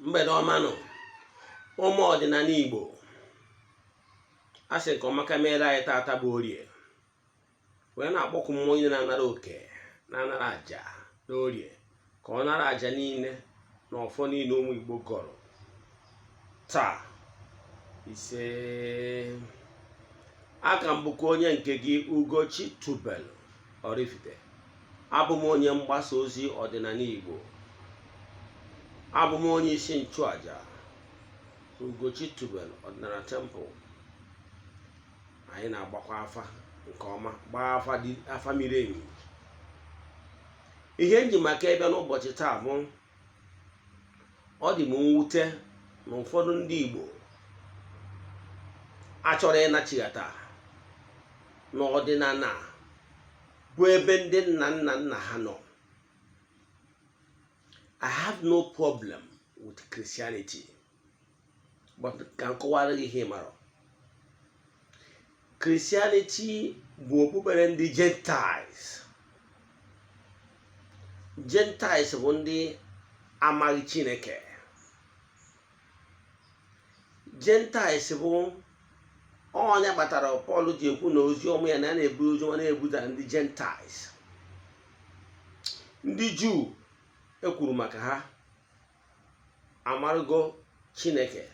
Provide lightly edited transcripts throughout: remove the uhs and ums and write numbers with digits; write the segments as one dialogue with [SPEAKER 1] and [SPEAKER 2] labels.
[SPEAKER 1] Mgbede ọma nụ, ụmụ ọdịnala Igbo. A sị nke ọma ka meere anyị taata bụ Orie, wee na-akpọku mmụọ niile na-anara oke, na-anara àjà n'Orie, ka ọ nara àjà niile na ọfọ niile ụmụ Igbo gọrọ taa. Ise. Aka m bụkwa onye nke gị, Ugochi Tubelu Oraifite. Abụ m onye mgbasa ozi ọdịnala Igbo. Abụ m onye isi nchụaja Ugochi Tubelu Ọdịnala Temple. Anyị na-agbakwa afa nke ọma, gbaa afa dị afa miri emi. Ihe m ji maka ịbịa n'ụbọchị taa bụ, ọ dị m mwute na ụfọdụ ndị Igbo achọrọ ịnachighata n'ọdịnala bụ ebe ndị nna nna nna ha nọ. I have no problem with Christianity, but ka m kọwara gị ihe ị mara. Christianity bụ okpukpere ndị Gentiles. Gentiles bụ ndị amaghị Chineke. Gentiles bụ onye kpatara Pọl ji ekwu na ozi ọma ya na ya na-ebu ozi ọma na-ebuda ndị Gentiles. Ndị Juu ekwuru maka ha amarụgo Chineke,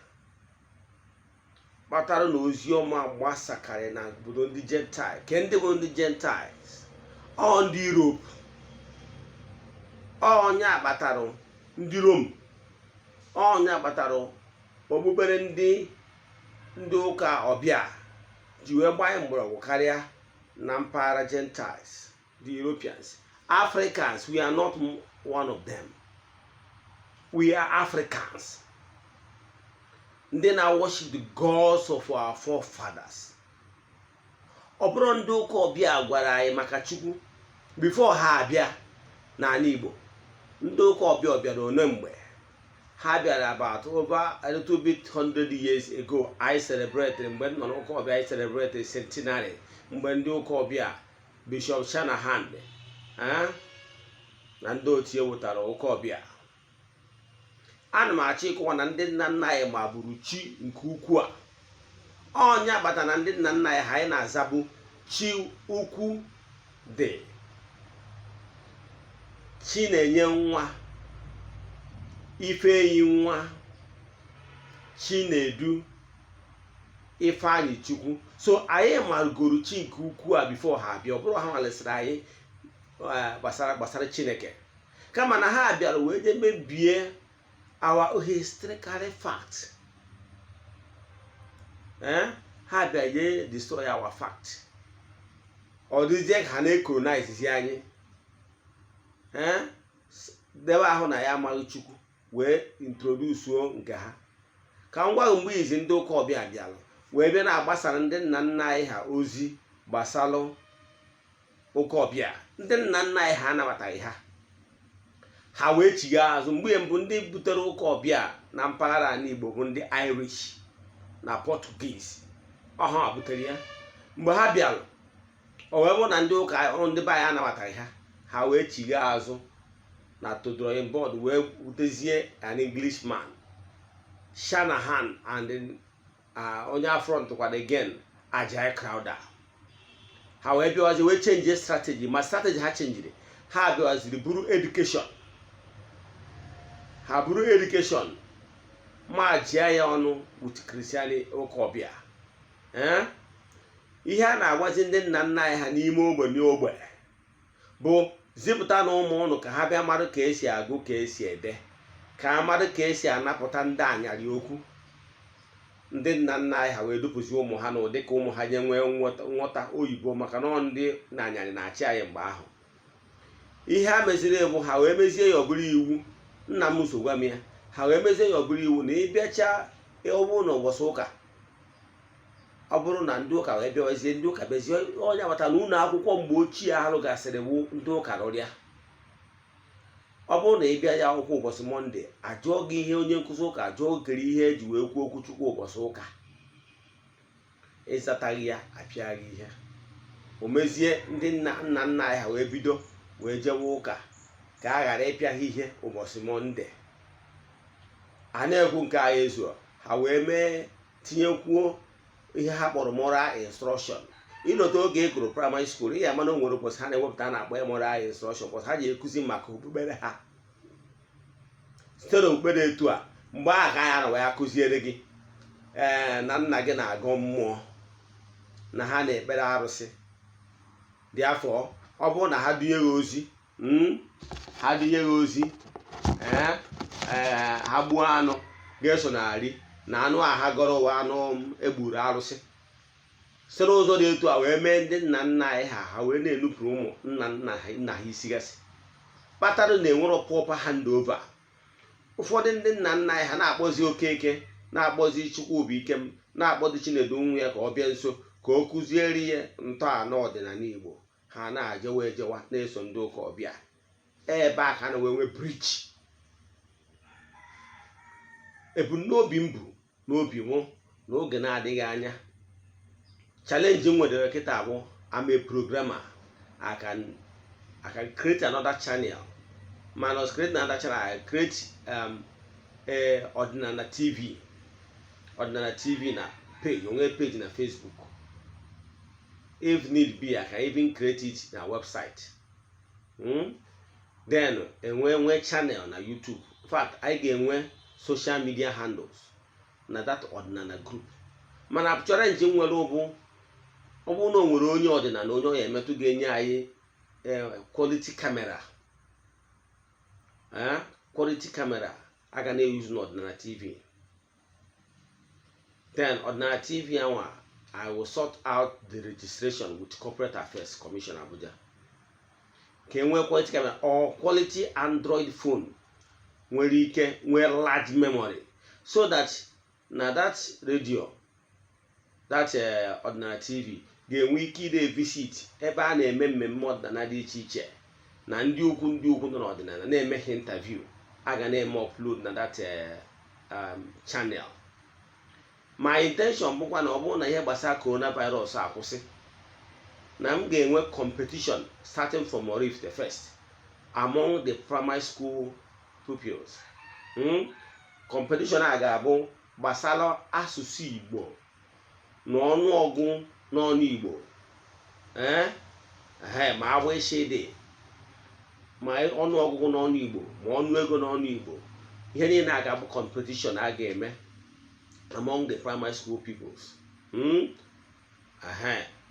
[SPEAKER 1] kpatara na ozi ọma gbasakarị na obodo ndị Gentile. Ke ndị bụ ndị Gentiles? Ọ ndị Europe. Onye kpatara ndị Rome, onye kpatara okpukpere ndị ụka ọbịa ji wee gbanye mgbọrọgwụ karịa na mpaghara Gentiles, the Europeans. Africans, we are not one of them. We are Africans, ndị na-worship the gods of our forefathers. Ọ bụrụ ndị ụka ọbịa gwara anyị maka Chukwu before ha abịa n'ala Igbo. Ndị ụka ọbịa bịara one mgbe ha bịara, about over a little bit 100 years ago. Anyị celebrate, mgbe m nọ n'ụka ọbịa, anyị celebrate centenary mgbe ndị ụka ọbịa, Bishop Shanahan na ndị otu wetara ụka ọbịa. Ana m achọ ịkọwa na ndị nna nna anyị maburu chi nke ukwuu. A ọnya kpata na ndị nna nna anyị ha, anyị na-azabụ chi ukwu dị, chi na-enye nwa, ife enyi nwa, chi na-edu, Ifeanyị Chukwu. So anyị marugoro chi nke ukwuu a before ha abịa. Ọ bụrụ ha nwalesịrị anyị gbasara Chineke, kama na ha bịara wee jee mebie our historical fact. Ha bịara jee destroy our fact. Ọ dịzie ka ha na-ecolonize anyị, debe ahụ na ya amaghị Chukwu, wee introduce nke ha. Ka m gwa gị, mgbe izi ndị ụka ọbịa bịara wee bịa na-agbasara ndị nna nna anyị ha ozi gbasalụ ụka ọbịa, ndị nna nna anyị ha anabataghị ha. Ha wee chigha azụ. Mgbe mbụ ndị butere ụka ọbịa na mpaghara ala Igbo bụ ndị Irish na Portuguese. Ọha butere ya. Mgbe ha bịara, o wee bụrụ na ndị ụka, ndị be anyị anabataghị ha. Ha wee chigha azụ na to drawing board, wee butezie an Englishman, Shanahan, and onye front kwara again, Ajayi Crowther. Ha wee bịawazi wee change strategy. Ma strategy ha changeri, ha bịawaziri buru education. Ha buru education ma jia ya ọnụ with Christianity, ụka ọbịa. Ihe a na-agwazi ndị nna nna anyị ha n'ime ogbe n'ogbe bụ, zipụta na ụmụ ụnụ ka ha bịa mara ka esi agụ, ka esi ede, ka a mara ka esi anapụta ndị anyarị okwu. Ndị nna nna anyị ha wee dupụzi ụmụ ha n'ụdị ka ụmụ ha nye nwee nghọta oyibo, maka na ọ ndị na anyarị na-achị anyị mgbe ahụ. Ihe ha meziri bụ ha wee mezie ya ọ bụrụ iwu. Nna m so gwa m ya. Ha wee mezie ya ọ bụrụ iwu na ịbịacha, ọ bụrụ na ụbọchị ụka, ọ bụrụ na ndị ụka wee bịawazie, ndị ụka bịazie, onye agbata na ụlọ akwụkwọ mgbe ochie ahụ gasịrị bụ ndị ụka rụrịa. Ọ bụrụ na ị bịa ya akwụkwọ ụbọchị Monday, ajụọ gị ihe, onye nkụzi ụka ajụọ gị kere ihe eji wee kwuo okwu Chukwu ụbọchị ụka, ịzataghị ya, apịa gị ihe. O mezie ndị nna nna nna anyị ha wee bido wee jewe ụka ka a ghara ịpịa ha ihe ụbọchị Monday. A na-ekwu nke anyị ezuo, ha wee mee tinyekwuo ihe ha kpọrọ moral instruction. Ịlọta oge ị gụrụ primary school, ihe ama na o nwere ụbọchị ha na-ewepụta a na-akpọ moral instruction, ụbọchị ha ji ekuzi maka okpukpere ha. Site n'okpukpere etu a, mgbe ahụ ka ya na wee akụziere gị ee na nna gị na-agọ mmụọ, na ha na-ekpere arụsị dị afọ. Ọ bụrụ na ha dunye gị ozi, ha dunye gị ozi, ee ee, ha gbuo anụ ga-eso na ri na anụ a ha gọrọ ụwa, anụ egburu arụsị. Site n'ụzọ dị etu a wee mee ndị nna nna anyị ha, ha wee na-enupụrụ ụmụ nna nna ha nna ha isi gasị, kpatara na enwero proper handover. Ụfọdụ ndị nna nna anyị ha na-akpọzi Okeke, na-akpọzi Chukwubuikem, na-akpọzi Chinedu nwa ya ka ọ bịa nso ka ọ kụziere ya ntọala ọdịnala Igbo. Ha na-ajewa ejewa na-eso ndị ụka ọbịa. Ebe a ka a na wee nwee breach. Ebumnobi m bụ n'obi mụ n'oge na-adịghị anya, challenge m nwedere kịta bụ, I'm a programmer. I can create another channel, minus create another channel. I create a Ọdịnala TV, Ọdịnala TV na page, onwe page na Facebook. If need be, I can even create it na website. Then enwe nwe channel na YouTube. In fact, anyị ga-enwe social media handles na that ọdịnala group. Mana challenge m nwere bụ, ọ bụrụ na o nwere onye ọdịnala, onye ọ ya emetụ, ga-enye anyị quality camera, quality camera a ga na-eyuzu n'Ọdịnala TV. Then Ọdịnala TV anwa, I will sort out the registration with Corporate Affairs Commission, Abuja, ka e nwee quality camera or quality Android phone nwere ike nwee large memory, so that na that radio, that Ọdịnala TV ga-enwe ike ide visit ebe a na-eme mmemme ọdịnala dị iche iche, na ndị ukwu, ndị ukwu nọ n'ọdịnala, na-eme ha interview, a ga na-eme upload na that channel. My intention bụkwa na ọ bụrụ na ihe gbasara coronavirus akwụsị, na m ga-enwe competition starting from Oraifite first among the primary school pupils. Competition a ga-abụ gbasara asụsụ Igbo na ọnụọgụ n'ọnụ Igbo, ee, ma agba isi dị, ma ọnụọgụgụ n'ọnụ Igbo, ma ọnụ ego n'ọnụ Igbo. Ihe niile a ga-abụ competition a ga-eme among the primary school pupils.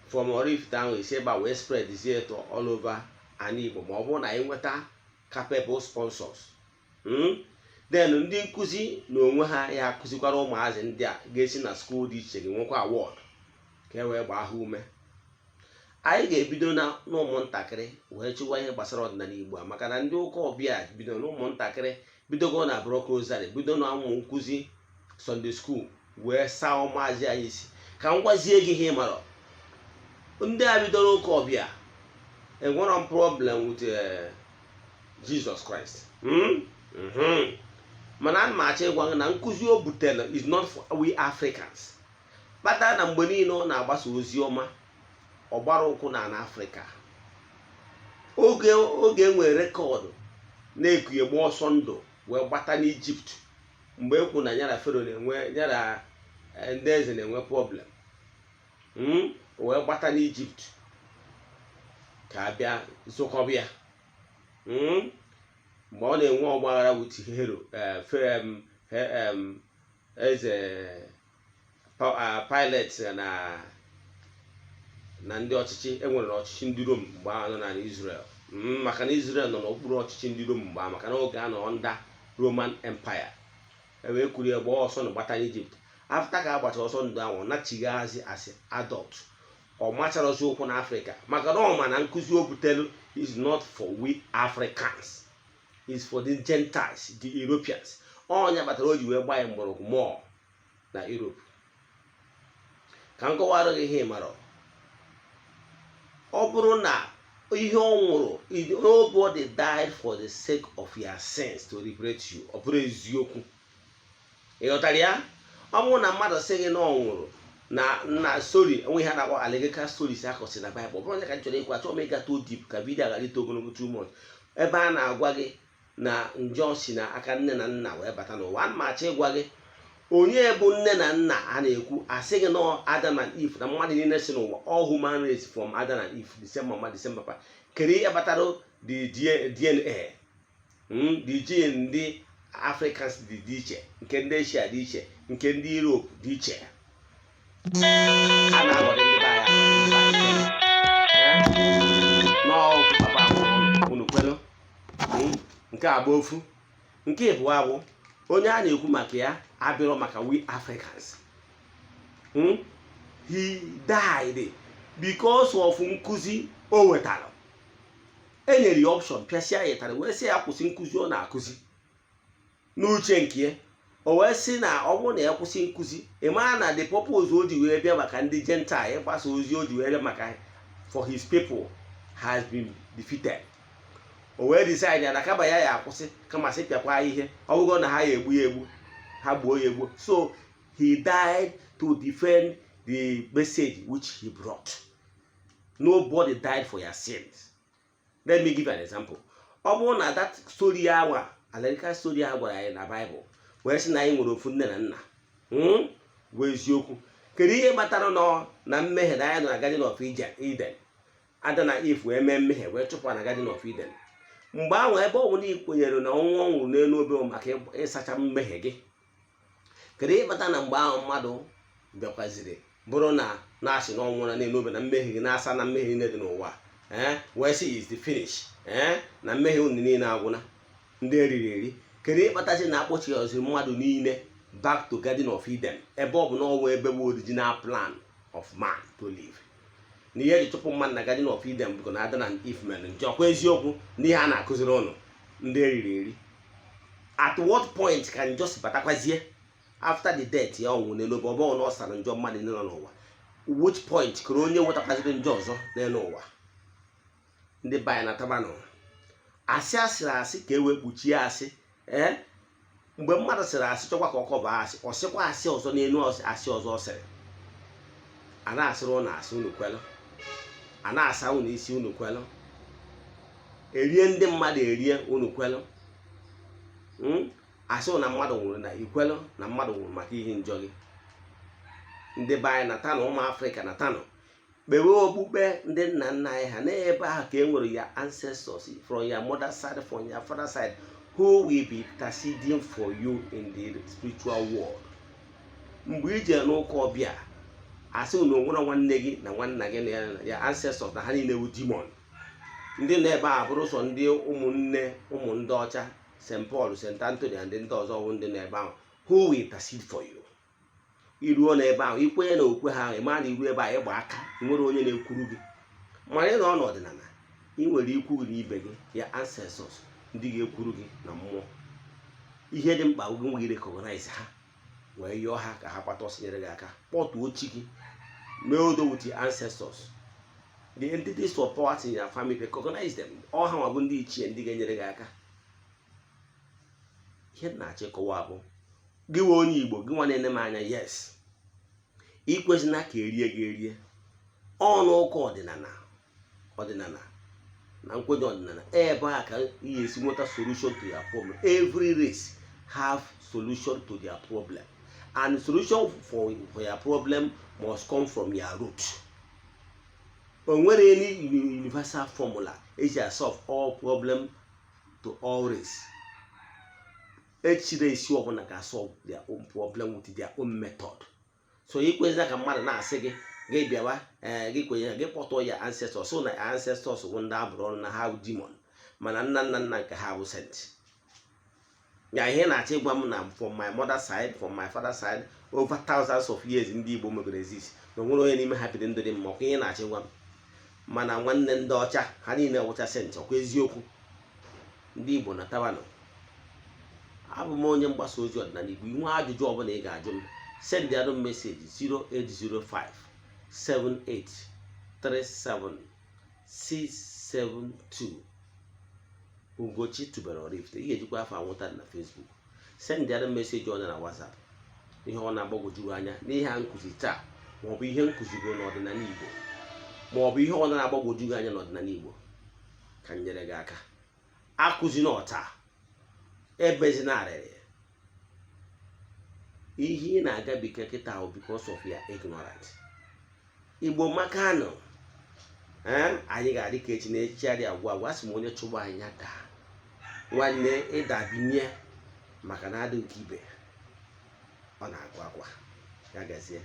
[SPEAKER 1] From Oraifite ahụ, esi ebe a wee spread zie to all over ana Igbo, ma ọ bụrụ na anyị nweta capable sponsors. Then ndị nkụzi na onwe ha ya akụzikwara ụmụazị ndị a ga-esi na school dị iche ga-enwekwa award ka e wee gbaa ha ume. Anyị ga-ebido na ụmụntakịrị wee chụwa ihe gbasara ọdịnala Igbo a, maka na ndị ụka ọbịa bido na ụmụntakịrị, bidogo na block rosary, bido na ụmụ nkụzi Sunday school wee saa ụmụazị anyị isi. Ka m gwazie gị ihe ị mara, ndị a bidoro ụka ọbịa, enwero m problem with Jesus Christ. Mana ana m achọ ịgwa gị na nkụzi o butere is not for we Africans, kpatara na mgbe niile ọ na-agbasa ozi ọma, ọ gbara ụkwụ na ala Afrịka. Oge e nwere record na-ekughegbe ọsọ ndụ wee gbata n'Ijipt, mgbe ekwu na ya na Fero na-enwe, ya na ndị eze na-enwe problem, wee gbata n'Ijipt ka a bịa zụkọbịa. Mgbe ọ na-enwe ọgbaghara with Hero, eze Pilate na ndị ọchịchị enwere ọchịchị ndị Rom mgbe ahụ nọ na Israel, maka na Israel nọ n'okpuru ọchịchị ndị Rom mgbe ahụ, maka na oge a nọ under Roman Empire, e wee kwuru ya gbaa ọsọ na gbata n'Ijipt. After ka a gbachara ọsọ ndụ ahụ, ọ nachighazi as adult, ọ macharọzi ụkwụ n'Afrịka, maka na ọ ma na nkụzi o butere is not for we Africans, is for the Gentiles, the Europeans. Ọnya kpatara o ji wee gbaa ya mgbọrọgwụ mọọ na Europe. Ka m kọwara gị ihe ị mara, ọ bụrụ na ihe ọ nwụrụ, nobody died for the sake of your sins to liberate you. Ọ bụrụ eziokwu, ị ghọtara ya? Ọ bụrụ na mmadụ sị gị na ọ nwụrụ na story, enwe ihe a na-akpọ allegorical stories akọsị na Baịbụl. Ọ bụrụ onye ka m chọrọ ịkwa, achọrọ m ịga too deep ka video ghara ito ogologo too much, ebe a na-agwa gị Na njọ si na aka nne na nna wee bata n'ụwa. Ana m achọ ịgwa gị, onye bụ nne na nna a na-ekwu? Asị gị nọ Adam and Eve, na mmadụ niile si n'ụwa, all human race from Adam and Eve, the same mama, the same papa. Kedu ihe kpatara the DNA, the gene ndị Africans dị iche, nke ndị Asia dị iche, nke ndị Europe dị iche? A na-aghọrị ndị be anyị n'ọgwụ papa unu kwelu. Nke a bụ ofu. Nke ịbụọ abụ, onye a na-ekwu maka ya abịrọ maka we Africans. He died because of nkụzi o wetara. E nyere ya option, pịasịa ya ịtarị, wee sị ya kwụsị nkụzi ọ na-akụzi. N'uche nke ya, o wee sị na ọ bụrụ na ya kwụsị nkụzi, ị mara na the purpose o ji wee bịa maka ndị Gentile, ịgbasa ozi o ji wee bịa maka for his people, has been defeated. O wee decide ya na kama ya ya akwụsị, kama sị pịakwa ihe, ọ bụgo na ha ya egbu ya egbu, ha gbuo ya egbu. So he died to defend the message which he brought. Nobody died for your sins. Let me give you an example. Ọ bụrụ na that story awa, allegorical story a gwara anyị na Bible, wee sị na anyị nwere ofu nne na nna, bụ eziokwu, kedu ihe kpatara nọ na mmehie na anyị nọ na Garden of Eden, Adam na Eve wee mee mmehie, wee chụpụ na Garden of Eden? Mgbe ahụ, ebe ọ bụla ị kwenyere na ọnwụ ọ nwụrụ n'elu obe maka ịsacha mmehie gị, kedu ihe kpatara na mgbe ahụ mmadụ bịakwaziri bụrụ na na-asị na ọnwụ na n'elu obe na mmehie gị na-asa na mmehie niile dị n'ụwa, ee, wee sị is the finish, ee, na mmehie unu niile agwụna, ndị eriri eri? Kedu ihe kpatazi na akpọchighọziri mmadụ niile back to Garden of Eden, ebe ọ bụ na ọnwa ebe bụ original plan of man to live? Na ihe eji chụpụ mmadụ na Garden of Eden bụ na Adam and Eve mere njọ. Kwa eziokwu n'ihe a na-akụziri ụnụ, ndị eriri eri? At what point ka njọ si batakwazie after the death ya, ọnwụ n'elu obe? Ọ bụrụ na ọ sara njọ mmadụ niile nọ n'ụwa, which point kere onye wetakwaziri njọ ọzọ n'elu ụwa? Ndị be anyị na tabanụ asị asịrị asị ka e wee kpuchie asị. Ee, mgbe mmadụ sịrị asị, chọkwa ka ọ kọba asị, ọ sịkwa asị ọzọ n'elu asị ọzọ ọ sịrị. A na-asịrị ụnụ asị, unu kwelụ. A na-asa unu isi, unu kwelụ. Erie ndị mmadụ erie, unu kwelụ. Asị na mmadụ nwụrụ na ikwelụ na mmadụ nwụrụ maka ihe njọ gị. Ndị be anyị na tanụ, ụmụ Afrịka na tanụ, kpewe okpukpe ndị nna nna anyị ha. N'ebe ahụ ka e nwere ya ancestors from your mother side, from your father side, who will be interceding for you in the spiritual world. Mgbe ije n'ụka ọbịa, asị na onwere nwanne gị na nwanna gị na ya ancestors, na ha niile wu demon. Ndị nọ ebe a bụrụ sọ ndị ụmụnne ụmụ ndị ọcha, St. Paul, St. Anthony and ndị ọzọ wụ ndị nọ ebe ahụ who will intercede for you. Iruo n'ebe ahụ, ikwenye na okwe ha, ị mara na iru ebe a ịgba aka, nwere onye na-ekwuru gị. Mana ị nọ n'ọdịnala, ị nwere ikwu gị na ibe gị, ya ancestors, ndị ga-ekwuru gị na mmụọ. Ihe dị mkpa gị nwe recognize ha, wee yọọ ha ka ha kpata ọsọ nyere gị aka, kpọtuo chi gị, mee udo with your ancestors, the entities of power in your family. Recognize them. Ọ ha nwa bụ ndị ichie, ndị ga-enyere gị aka. Ihe m na-achọ ịkọwa bụ, gị nwe onye Igbo, gị nwa na-ene m anya, yes, ikwesịna ka erie gị erie ọnụ. Ụka ọdịnala, ọdịnala na nkwenye ọdịnala, ebe a ka ị ga-esi nweta solution to your problem. Every race have solution to their problem, and solution for your problem must come from your root. O nwere any universal formula eji solve all problem to all race. Echiri esi ọbụla ga solve their own problem with their own method. So ikwezina ka mmadụ na-asị gị, gị bịawa, ee, gị kwenye, gị kpọtụọ ya ancestors, so na ancestors bụ ndị abụrụ ọnụ, na ha bụ demon, mana nna nna nna nke ha bụ saint. Ya ihe na-achọ ịgwa m na from my mother side, from my father side, over thousands of years ndị Igbo megoro exist, na onwere onye n'ime ha biri ndụ dị mma? Ọkwa ihe na-achọ ịgwa m, mana nwanne ndị ọcha ha niile wụcha saint? Ọkwa eziokwu? Ndị Igbo na tabanụ. Abụ m onye mgbasa ozi ọdịnala Igbo. Inwe ajụjụ ọbụla ị ga-ajụ m, send ya message 0805 78 37 672. Ugochi tubelu Oraifite. Ị ga-ejikwa afọ anwụta na Facebook. Send ya message ọnya na WhatsApp, ihe ọ na-agbagwojuru anya n'ihe a nkụzi taa, maọbụ ihe nkụzigo n'ọdịnala Igbo, maọbụ ihe ọ na-agbagwoju gị anya n'ọdịnala Igbo, ka m nyere gị aka. Akụzi n'ọta. Ebezinarịrị ihe ị na-agabiga kịta ahụ because of your ignorance. Igbo makanụ. Ee, anyị ga-adị ka echi na echi adị agwụ agwụ. Asị m, onye chụgba anyị ya daa. Nwanne, ịdabinye maka na adịghị ka ibe ọ na-agụ akwa ya gazie.